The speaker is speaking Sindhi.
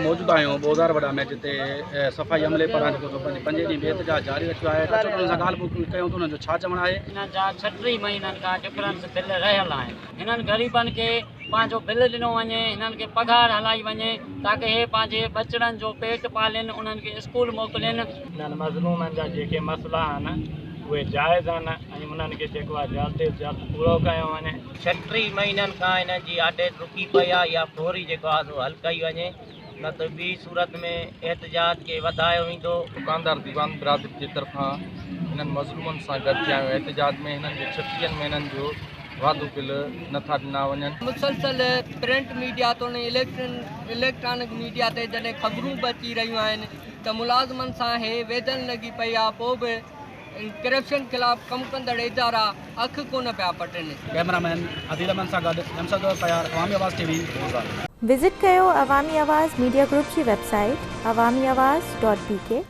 موجود آهيون بوزار وڏا ۾ جتي صفائي عملي پاران جيڪو سو پنهنجي پنجين ڏينهن به احتجاج جاري رکيو آهي اچو ته انهن سان ڳالهه ٻولهه ڪيون ته انهن جو ڇا چوڻ آهي. هنن جا 36 مهينن کان ڊفرنس بل رهيل آهن هنن غريبن کي پنهنجو بل ڏنو وڃي هنن کي پگهار هلائي وڃي تاڪه هي پنهنجي ٻچڙن جو پيٽ پالين انهن کي اسڪول موڪلين. هنن مظلومن جا جيڪي مسئلا آهن اهي جائز آهن ۽ انهن کي جيڪو آهي جلد از جلد پورو ڪيو وڃي. 36 مهينن کان هنن جي آڊٽ رڪي پئي آهي اها فوري جيڪو آهي سو حل ڪئي وڃي نه ته ٻي صورت ۾ احتجاج کي وڌايو ويندو. دڪاندار ديوان برادري جي طرفان هنن مظلومن سان گڏجي آيو احتجاج ۾ هنن جي ڇٽيهن مهينن جو واڌو بل نه ٿا ڏنا وڃن. مسلسل پرنٽ ميڊيا توڻي اليڪٽرانڪ ميڊيا تي جڏهن خبرون به اچي رهيون آهن ته ملازمن سان هي ويڌن لڳي پئي آهي پوء به ڪرپشن خلاف ڪم ڪندڙ ادارا اک ڪونه پيا پٽن. ڪئميرا مين عديل احمد سان گڏ جمشيد پيار عوامي آواز ٽي وي بوزار. وزٽ ڪيو عوامي آواز ميڊيا گروپ جي website Awami Awaz dot B K.